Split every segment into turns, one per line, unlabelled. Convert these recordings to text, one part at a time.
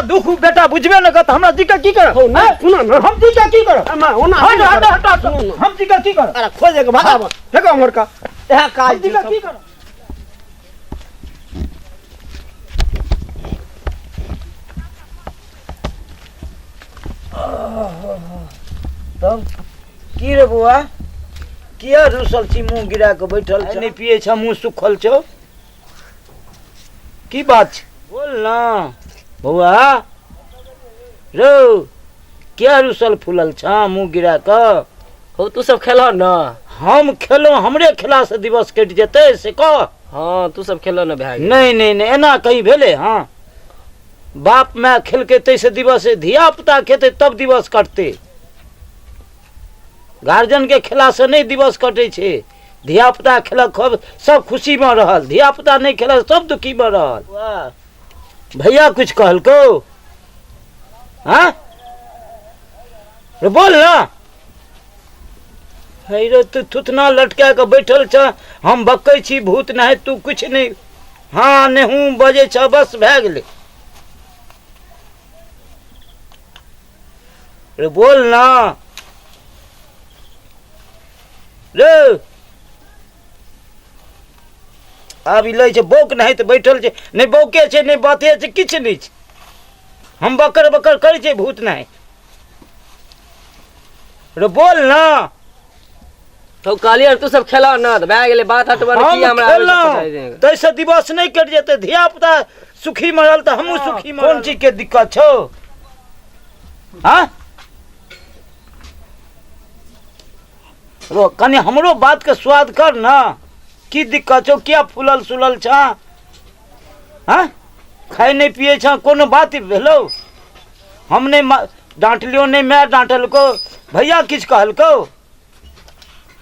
दुख बेटा बुझबे न करत, हमरा जी के की करब?
हौ, नहि, सुनऽ ने।
हम जी के की करब?
अम्मा, ओना
हट,
नहि
हट,
करब।
हट, हट,
सुनू ने।
हम जी के की करब?
अरे खोजे के भागा
फेंको हमर का।
इएह काज
हम जी के की करब? तब की रे बौआ, किया रुसल छी, मुँह गिरा के बैठल छी, नहि पियै छ, मुँह सुखल छौ, की बात छै? बोल ना बौआ रौ, किया रुसल फूलल छ मुँह गिरा कऽ?
हौ, तू सब खेलह न?
हम खेलहुँ, हमरे खेला से दिवस कटि जेतै से कह।
हँ, तू सब खेलह न, भए गेल।
नहि नहि नहि, एना कहीं भेलै? हँ, बाप माय खेलकै ताहिसँ दिवस, धिया पुता खेतै तब दिवस कटतै। गार्जियनके खेलासँ नहि दिवस कटै छै। धिया पुता खेलक खूब, सब खुशीमे रहल, धिया पुता नहि खेलक सब दुखीमे रहल। भैया कुछ कहलकौ? हाँ रे, बोल ना। हे रे, तू थुथना लटका कऽ बैठल छ, हम बकै छी भूत नहि, तू कुछ नहि हाँ नहि हूँ बजै छ, बस भए गेलै। रे बोल ना रे। आब ई लै छै बौक नहि तऽ बैठल छै, नहि बौके छै, नहि बाते छै, किछु नहि छै। हम बकर बकर करै छै भूत नहि। रे बोल ना।
तो कहलियै तू सब खेलह न तऽ भए गेलै बात, हटबऽ ने, की
हम
हमरा आबै छै
खेलहुँ
पचाइ देंगे।
ताहिसँ दिवस नहि कटि जेतै। धिया पुता सुखी मरल तऽ हमहूँ सुखी मरल। कोन चीजके दिक्कत छौ? हाँ रो, कनि हमरो बातके स्वाद कर न। की दिक्कत छौ? किया फूलल सुलल छ? हाँ, खाइ नहि पियै छ, कोनो बात भेलौ? हम नहि डाँटलियौ, नहि माय डाँटलकौ, भैया किछु कहलकौ?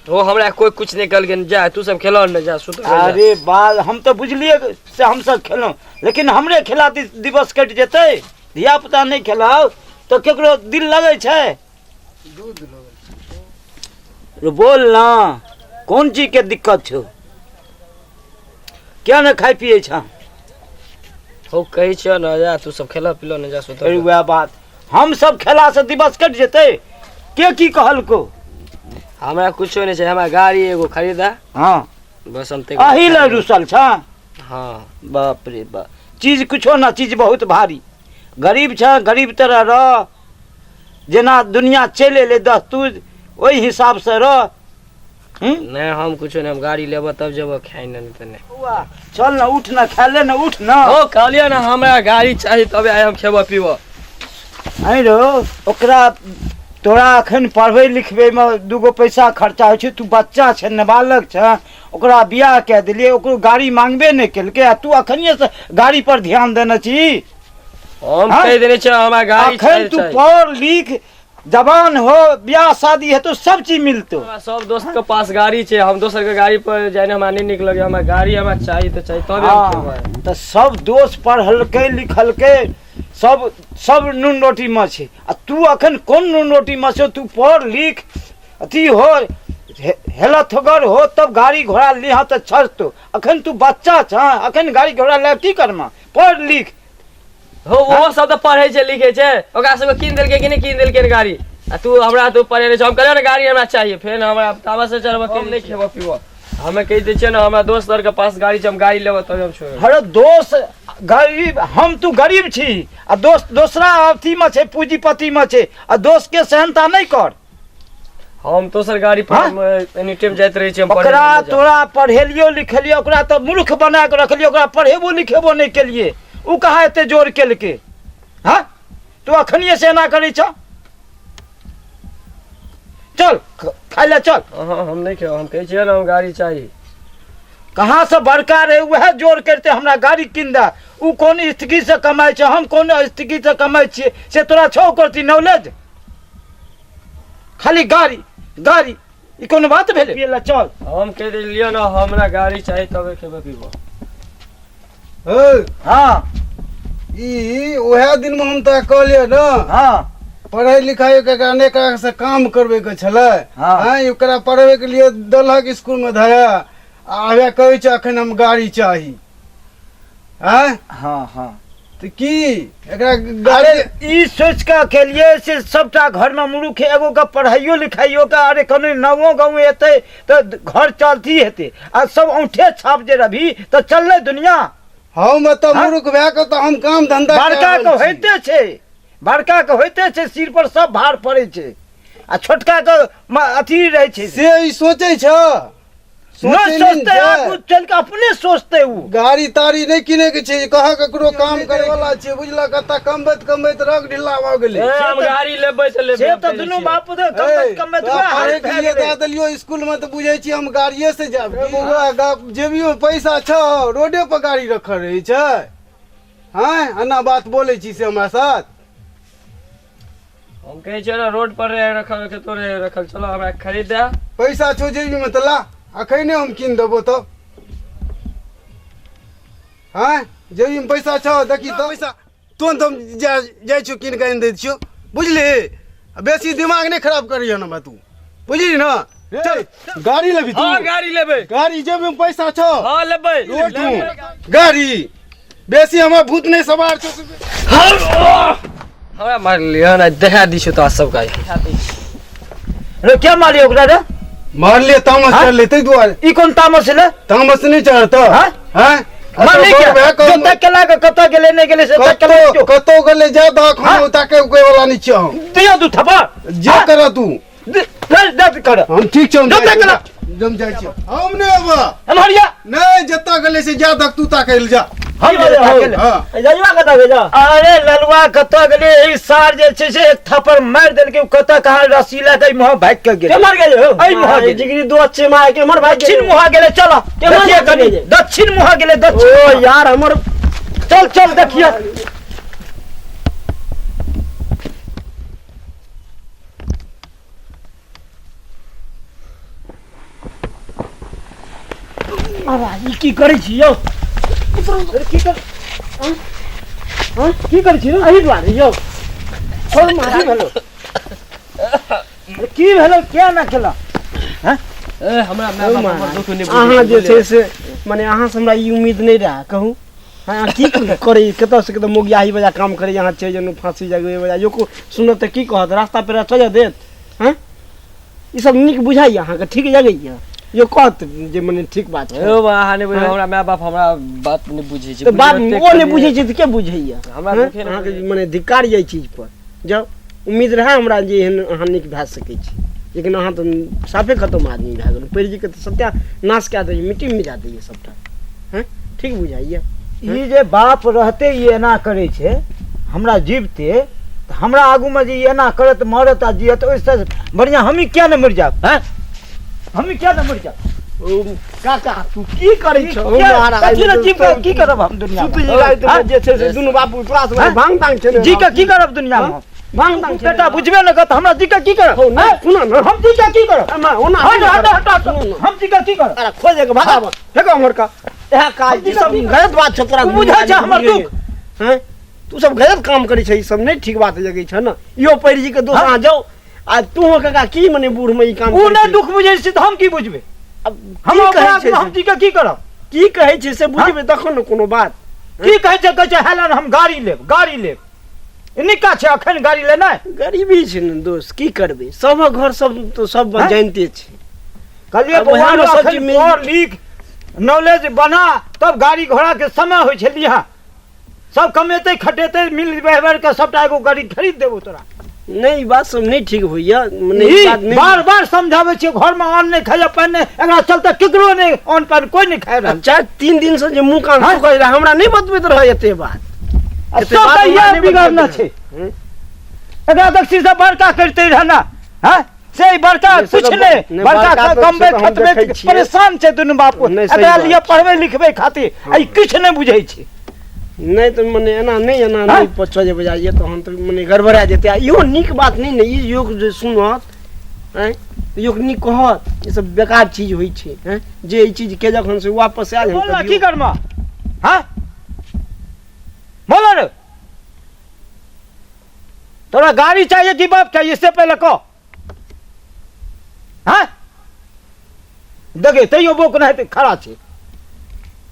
ओ हमरा कोई कुछ नहीं कहलकै, जा तू सब खेलऽ न, जा सुत।
अरे बाल, हम तऽ बुझलियै से हमसब खेलहुँ, लेकिन हमरे खेला दिवस कटि जेतै। धिया पुता नहि खेलाउ तऽ केकरो दिल लगै छै? रे बोल ना, कोन चीजके दिक्कत छौ? किया नहि खाइ पियै छह?
हो, कहै छियौ न, जा तू सब खेलऽ पिलऽ न, जा सुत।
अरे वएह बात, हम सब खेला से दिवस कटि जेतै? के की कहलको?
हमरा कुछो नहीं छै, हमरा गाड़ी एगो खरीदा। बस हम तेको।
अही लए रुसल छ?
हाँ।
बाप रे बाप, चीज कुछो ना, चीज बहुत भारी। गरीब छ, गरीब तरह रह, जेना दुनिया चलि एलै दस्तूर ओहि हिसाबसँ रह।
नहीं, हम कुछो नहीं, हम गाड़ी लेबऽ तब जेबऽ खाइ, नहीं तऽ नहीं।
बौआ, चल न, उठ न, खा ले न, उठ न।
हो, कहलियै ने हमरा गाड़ी चाही तबे आइ हम खेबऽ पीबऽ।
आँय रौ, ओकरा तोरा एखन पढ़बै लिखबैमे दूगो पैसा खर्चा होइ छै, तू बच्चा छै, नाबालग छै। ओकरा बियाह कए देलियै, ओकरो गाड़ी मांगबे नहि केलकै आ तू अखनिएसँ गाड़ी पर ध्यान देने छी।
हम
हाँ?
कहि देने छियै, हमरा गाड़ी
अखन
चाही
तू
चाही।
पढ़ लिख, जवान हो, बियाह शादी हेतौ, सब चीज मिलतौ।
हमरा सब दोस्त के पास गाड़ी छै, हम दोसर के गाड़ी पर जाय हमरा नहि नीक लगे। हमरा गाड़ी हमरा चाही तऽ चाही, तबे हम खेबै।
तऽ सब दोस्त पढ़लकै लिखलकै, सब सब नून रोटीमे छै आ तू अखन कोन नून रोटीमे छौ? तू पढ़ लिख, अथी हो, हेलथगर हो, तब गाड़ी घोड़ा लिहऽ तऽ छजतौ। अखन तू बच्चा छह, अखन गाड़ी घोड़ा लए की करबह? पढ़ लिख।
हो, ओहो सब तऽ पढ़ै छै लिखै छै, ओकरा सबके कीन देलकै कि नहि कीन देलकै ने गाड़ी? आ तू हमरा तू पढ़े नहि छौ। हम कहलियै ने गाड़ी हमरा चाहिए, फेर हमरा ताबा से चढ़बऽ, हम नहि खेबऽ पीबऽ। हमे कहि दै छियै ने, हमरा दोस्त आरके पास गाड़ी छै, हम गाड़ी लेबऽ तबे हम छोड़बै।
अरे दोस्त गरीब, हम तू गरीब छी आ दोस्त दोसरा अथीमे छै, पूँजीपतिमे छै, आ दोस्तके सेहनता नहि कर।
हम दोसर गाड़ी पर
हाँ?
हम एनी टाइम जाइत रहै छी, हम पढ़ै
ओकरा
लए जाउ।
तोरा पढ़ेलियो लिखेलियो, ओकरा तऽ मूर्ख बना कऽ रखलियो, ओकरा पढ़ेबो लिखेबो नहि केलिए, ओ कहाँ एते जोर केलकै? हँ, तू अखनिए से एना करै छह? चल, खाइ लए चल।
हाँ, हम नहि खेब, हम कहै छियै ने, हम गाड़ी चाही।
कहाँ से बड़का रहे उएह जोर करिते हमरा गाड़ी कीन दे। ओ कोन स्थितिसँ कमाइ छै, हम कोन स्थितिसँ कमाइ छियै से तोरा छौ करती नॉलेज? खाली गाड़ी गाड़ी, ई कोनो बात भेलै? पियै लए चल।
हम कहि देलियै ने, हमरा गाड़ी चाही तबे खेबै पीबऽ।
हे।
हाँ।
ई उएह दिनमे हम तोरा कहलियै ने।
हाँ।
पढ़ाई लिखाई के एकरा नहि एकरा से काम करबै के छलै।
हाँ।
आँय, ओकरा पढ़बै के लिए देलक स्कूल मे धरा आ हवे कहै छै अखन हम गाड़ी चाही। आँय।
हाँ हाँ।
तऽ की एकरा गाड़ी
अरे ई सोच के अकेलिए से सबटा घर में मुरुख एगो के पढ़ाइयो लिखाइयो के अरे कने नवो गाँव एतै तऽ घर चलती हेतै आ सब औंठे छाप जे रभी तऽ चललै दुनिया।
हम एतऽ
हाँ?
मुरुख भए कऽ तऽ हम काम धंधा कए
बड़का
रहल
के
छी।
होइते छै, बड़का के होइते छै, सिर पर सब भार पड़ै छै आ छोटका के अथी रहै छै।
से ई सोचै छ?
नहि
सोचै नहि
सोचतै,
छै।
आगू चलि कऽ अपने सोचतै उ।
गाड़ी ताड़ी नहि किनै के छै, कह ककरो काम करे वाला छै, बुझलक? कतऽ कमबैत कमबैत रग ढिल्ला भऽ गेलै।
ए, हम गाड़ी लेबै से लेबै।
से
हम
तऽ
कहै
दुनू
छियै।
बाप पुत कमबैत कमबैत
तोरा
वएह हाल
पढ़े के
भए
लिए
गेलै।
दए देलियौ स्कूल में तऽ बुझै छी हम गाड़िए से जायब। बौआ, जेबी में पैसा छौ, रोडे पर गाड़ी रखल रहै छै। हाँ, एना बात बोलै छी से हमरा साथ?
हम कहै छियै ने, रोड पर रहे रखल, कतौ रहे रखल। चलो, हमरा खरीद दे।
पैसा छौ जेबी में तऽ ला, अखने हम कीन देबो तऽ। हाँ, जेबी में पैसा छौ? देखी तऽ पैसा तुरंत हम जाइ छियौ, कीन कऽ आनि दै छियौ, बुझली? बेसी दिमाग नहि खराब करियह हमरा तू, बुझली ने? चल, गाड़ी लेबही तू?
हाँ, गाड़ी लेबै।
गाड़ी जेबी में पैसा छौ?
हाँ, लेबै।
रोड तू गाड़ी बेसी हमरा भूत नहि सवार छौ।
हमरा मारलियै ने, देखा दी छियौ तोरा सबके।
रे, क्या मारियो ओकरा रे?
मारलियै तामस
हाँ?
चढ़लै ताहि दुआरे।
ई कोन तामस छलै?
तामस नहि चढ़तौ?
हाँ?
हाँ?
मारली
बड़
क्या?
भए कऽ
जो तक केला के कतऽ गेलै नहि गेलै से तक केला।
कतौ कतौ गेलै जा दहक,
हाँ?
हम ताके उके वाला नहीं छियौ हम।
दियौ दू थप्पड़।
जे कर तू।
चल, दे कर।
हम ठीक छौ, हम
जो
जाइ
तक केला।
छियौ। हम जाइ छियौ, हम नहि अबऽ।
एम्हर या।
नहि, जतऽ गेलै से जा दहक, तू ताके लए जा।
हम जेबै ताकै लए।
हाँ।
जजुआ कतऽ भेजा?
अरे ललुआ कतऽ गेलै? ई सार जे छै से एक थप्पड़ मारि देलकै, ओ कतऽ कहाँ रस्सी लए कऽ एहि मुँह भागि कऽ गेलै।
केम्हर गेलै हौ?
एहि मुँह गेलै।
जिगरी दोस्त छै माय, केम्हर भागि
दक्षिण
गेलै?
मुँह गेलै। चल।
केम्हर
देखिए
भागि
कनि।
गेलै?
दक्षिण मुँह गेलै, दक्षिण
ओ
मुँह।
यार हमर।
चल चल, देखिए।
अरे ई की करै छी यौ?
अरे की कर,
हँ?
की करै छी रे?
एहि दुआरे यौ, छोड़ मार।
की भेलो? अरे की भेलो, किया ना खेला?
ए, हमरा माय बाप हमर दुख नहि बुझै।
अहाँ जे छै से मने अहाँ से हमरा ई उम्मीद नहि रहए। कहू, हाँ, की करै? कतऽ से कतऽ मोगियाही बजा काम करै अहाँ छै जनू फाँसी जगबै बजा यो को सुनत तऽ की कहत? रास्ता पेरा चलऽ देत? हँ, ई सब नीक बुझाइए अहाँके? ठीक लगैए यो कहत जे मने ठीक बात छै?
यौ बा, अहाँ नहि बुझै।
हाँ?
हमरा माय बाप हमरा बात नहि बुझै छै।
तऽ बाप
बुझियौ,
ओ नहि
एतेक
बुझै छै तऽ के बुझैए?
हमरा
हँ?
दुखे नहि
अहाँके
बुझैए।
मने धिक्कार यऽ एहि चीज पर। जब उम्मीद रहए हमरा जे एहन अहाँ नीक भए सकै छी, लेकिन अहाँ तऽ साफे खतम आदमी भए गेलहुँ। पढ़ि के तऽ सत्यानाश कए दैए, मिट्टीमे मिला दैए सभटा। हँ, ठीक बुझाइए?
ई जे बाप रहते ई एना करै छै, हमरा जीवते तऽ हमरा आगूमे जे ई एना करत, मरत आ जियत, ओहिसँ बढ़िआँ हमही किया नहि मरि जायब? हैं, हमही किया नहि मरि जायब?
ओ काका, तू की करै छौ?
किया- कथी लए जीव के की करब हम दुनिया
सुति राति जे छै से दुनू बापू तोरा सब
हँ?
भांग तांग छै?
जी के की करब दुनिया मे?
भांग तांग छै?
बेटा बुझबे ने करत, हमरा जी के की करब?
हौ, नहि, सुन ने।
हम जी के की करब?
अम्मा, ओना
हट
नहि
हट
करब।
हट हट।
सुनू ने।
हम जी के की करब?
अरे खोजे के भागाब, फेको हमर का इएह काज। ई सब गलत बात छै तोरा।
तू बुझै छै हमर दुख?
हैं, तू सब गलत काम करै छै, ई सब नहि ठीक बात लगै छै ने। इहो पढ़ि जी के दोस्त
हाँ?
अहाँ जाउ आ तू काका की मने बूढ़ में ई काम
ओ
करै
नहि
छी?
दुख बुझै छै तऽ हम की बुझबै?
अब
हम
की
ओकरा
कहै छै
हम
से?
जी के की करब?
की कहै छै से बुझबै तखन ने कोनो बात।
की कहै छै? कहै छै हेलन हम गाड़ी लेब, गाड़ी लेब। ई निका छै अखन गाड़ी लेनाइ?
गरीबी छै ने दोस्त, की करबै? सभक घर सब तऽ सब
हैं?
जानिते छै।
कहलियै
आब
बौआ
ओएहमे
रौ,
सब
अखन
चीज मिल-
पढ़ लिख, नॉलेज बना, तब गाड़ी घोड़ा के समय होइ छै। लिहा, सब कमेतै खटेतै, मिल बहबर के सबटा एगो गाड़ी खरीद देबो तोरा।
नहि, ई बात सब नहि ठीक होइया मने ई
ई
बात नहि।
बार बार समझाबै छियै, घर में अन्न नहि खाइए, पानि नहि, एकरा चलते केकरो नहि अन्न पानि कोइ नहि खाइ रहल।
4-3 दिन से जे मुँह कान
हैं?
सुखल रहै, हमरा नहि बतबैत रहै एते बात।
आ
एते
सब
बात
तऽ
हमरा
इएह
नहि
बिगड़ना
बतबैत
छै।
रहै। हूँ?
एकरा दक्षिण से बड़का करिते रह ना। हैं, से ई बड़का
नहि, से
कुछ
तऽ
नहि।
नहि,
बड़का
बड़का तऽ-
कमबै
से तऽ हम
खतबै
देखै छियै।
परेशान छै दुनू बाप।
नहि, सही
एकरा
बात
लिए पढ़बै लिखबै खातिर आ ई किछु नहि बुझै छै।
नहि तऽ मने एना नहि, एना
हैं?
नहि पचऽ बजाइए तहन तऽ मने गड़बड़ा जेतै। आ इहो नीक बात नहि ने। ई योग जे सुनत, आँय, तऽ योग नीक कहत? ई सब बेकार चीज होइ छै। आँय, जे ई चीज के जखन से वापस आयल
बोल ना,
हम
की करबा? हाँ, बोलो रे, तोरा गाड़ी चाहिए कि बाप चाहिए, इससे पहले कहो। हाँ, देखे तैयो बोक नहीं खड़ा छै।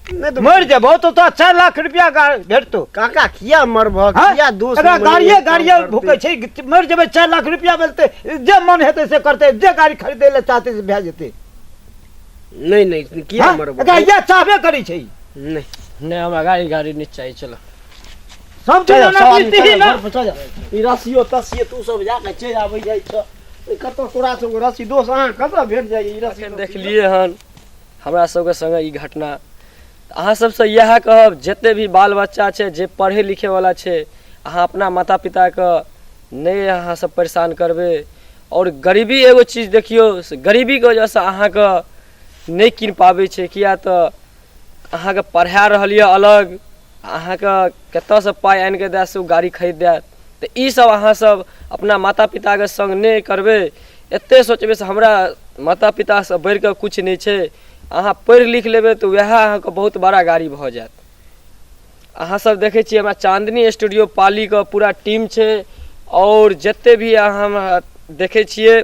नहि तऽ
मरि जेबो तो तोरा 4 लाख रुपया भेटतो।
काका किया मरबह,
हाँ?
किया दोस्त
एकरा
मरि
गाड़िए
काम
गाड़िए
करतै?
भूकै छै, मरि जेबै 4 लाख रुपया मिलतै, जे मन हेतै से करतै, जे गाड़ी खरीदै लए चाहतै से भए जेतै।
नहि नहि किया
हाँ?
मरबह?
एकरा इएह चाहबे करै छै।
नहि
नहि, हमरा गाड़ी गाड़ी नहि चाही, चलो
सब
चल
चीज
जाओ,
ओना
सब आदमी
बुझतिही
चल
ना।
जाओ, घर पर चल जाओ। ई रस्सियो तस्सियो तू सब जाके चलि आबै जाइ छह। ई कतऽ तोरा सबके रस्सी दोस्त अहाँ कतऽ भेट जाइए ई रस्सी?
एखन देखलिए हन हमरा सबके संगे ई घटना। अहाँ सबसँ इएह कहब, जते भी बाल बच्चा छै, जे पढ़ै लिखैवला छै, अहाँ अपना माता पिताके नहि अहाँ सब परेशान करबै। आओर गरीबी एगो चीज देखियौ, से गरीबीके वजहसँ अहाँके नहि कीन पाबै छै, किया तऽ अहाँके पढ़ा रहल यऽ अलग, अहाँके कतऽसँ पाइ आनिकऽ देत से ओ गाड़ी खरीद देत। तऽ ई सब अहाँ सब अपना माता पिताके सङ्ग नहि करबै, एते सोचबै से हमरा माता पितासँ बढ़िकऽ किछु नहि छै। अहाँ पढ़ि लिख लेबै तऽ वएह अहाँके बहुत बड़ा गाड़ी भऽ जायत। अहाँ सब देखै छियै हमरा चाँदनी स्टूडियो पालीके पूरा टीम छै, आओर जते भी अहाँ हमरा देखै छियै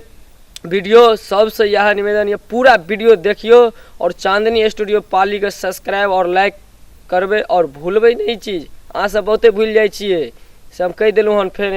वीडियो, सबसँ इएह निवेदन यऽ, पूरा वीडियो देखियौ आओर चाँदनी स्टूडियो पालीके सब्सक्राइब आओर लाइक करबै, आओर भूलबै नहि ई चीज। अहाँ सब बहुते भूलि जाइ छियै, से हम कहि देलहुँ हन फेर।